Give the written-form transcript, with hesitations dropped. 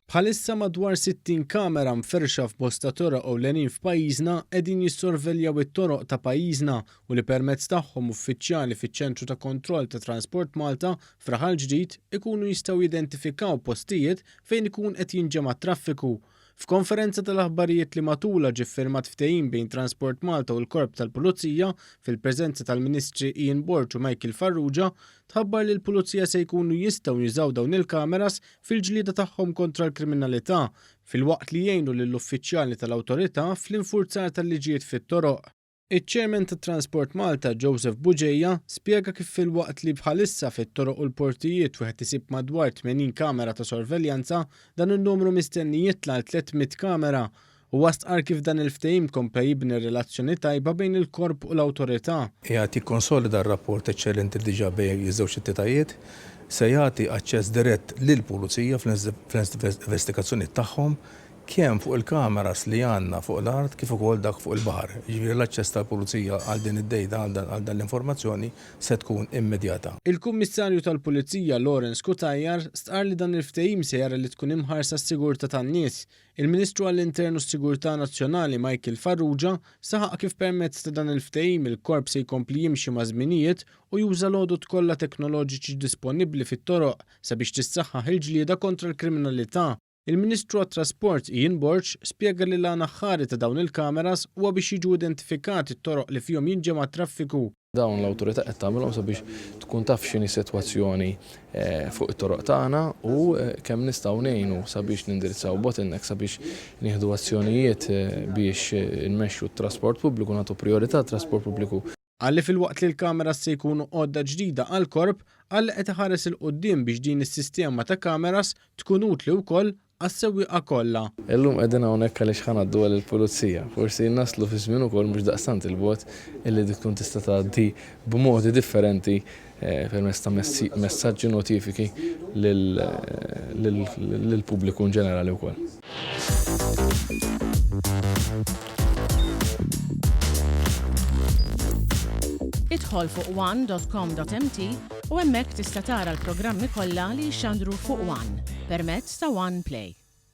Bħalissa madwar 60 kamera mferrxa f'bosta toroq ewlenin f'pajjiżna qegħdin jissorveljaw it-toroq ta' pajjiżna u li permezz tagħhom uffiċjali fiċ-Ċentru ta' Kontroll ta' Transport Malta f'Raħal Ġdid ikunu jistgħu jidentifikaw postijiet fejn ikun qed jinġema' t-traffiku. F'konferenza tal-aħbarijiet li matulha ġie ffirmat ftehim bejn Transport Malta u l-Korp tal-Pulizija fil-preżenza tal-Ministri Ian Borg u Michael Farrugia, tħabbar li l-Pulizija se jkunu jistgħu jużaw dawn il-kameras fil-ġlieda tagħhom kontra l-kriminalità, filwaqt li jgħinu lill-uffiċjali tal-awtorità fl-infurzar tal-liġijiet fit-toroq. Iċ-Chairman ta' Transport Malta, Joseph Bugeja, spjega kif filwaqt li bħalissa fit-toroq u l-portijiet wieħed isib madwar 80 kamera ta' sorveljanza, dan in-numru mistenni jitla' għal 300 kamera. Huwa stqarr kif dan il-ftehim kompla jibni relazzjoni tajba bejn il-Korp u l-Awtorità. Qiegħed jikkonsolida r-rapport eċċellenti li diġà bejn iż-żewġ entitajiet. Se jagħti aċċess dirett lill-Pulizija fl-investigazzjonijiet tagħhom kemm fuq il-kameras li għandna fuq l-art kif ukoll dak fuq il-baħar. Jiġifieri l-aċċess tal-Pulizija għal din id-data, għal dan l-informazzjoni se tkun immedjata. Il-Kummissarju tal-Pulizija Lawrence Cutajar stqarr li dan il-ftehim se jara li tkun imħarsa s-sigurtà tan-nies. Il-Ministru għall-Intern u s-Sigurtà Nazzjonali Michael Farrugia saħaq kif permezz ta' dan il-ftehim il-Korp se jkompli jimxi maż-żminijiet u juża l-għodod kollha teknoloġiċi disponibbli fit-toroq sabiex tissaħħaħ il-ġlieda kontra l-kriminalità. Il-Ministru għat-Trasport Ian Borg spjega li l-għan aħħari ta' dawn il-kameras huwa biex jiġu identifikati t-toroq li fihom jinġema' t-traffiku. Dawn l-awtorità qed tagħmilhom sabiex tkun taf x'inhi s-sitwazzjoni fuq it-toroq tagħna u kemm nistgħu ngħinu sabiex nindirizzaw bottlenecks sabiex nieħdu azzjonijiet biex inmexxu t-trasport pubbliku, nagħtu prijorità għat-trasport pubbliku. Qal li filwaqt li l-kameras se jkunu għodda ġdida għall-Korp, qal li qed iħares 'il quddiem biex din is-sistema ta' kameras tkun utli wkoll għas-sewwieqa kollha. Illum qegħdin hawnhekk għaliex ħa ngħadduha lill-Pulizija. Forsi naslu fi żmien ukoll mhux daqstant 'il bogħod illi dik tkun tista' tgħaddi b'modi differenti permezz ta' messaġġi u notifiki lill-pubbliku inġenerali wkoll. Idħol fuq one.com.mt u hemmhekk tista' tara l-programmi kollha li jixxandru fuq One permezz ta' One Play.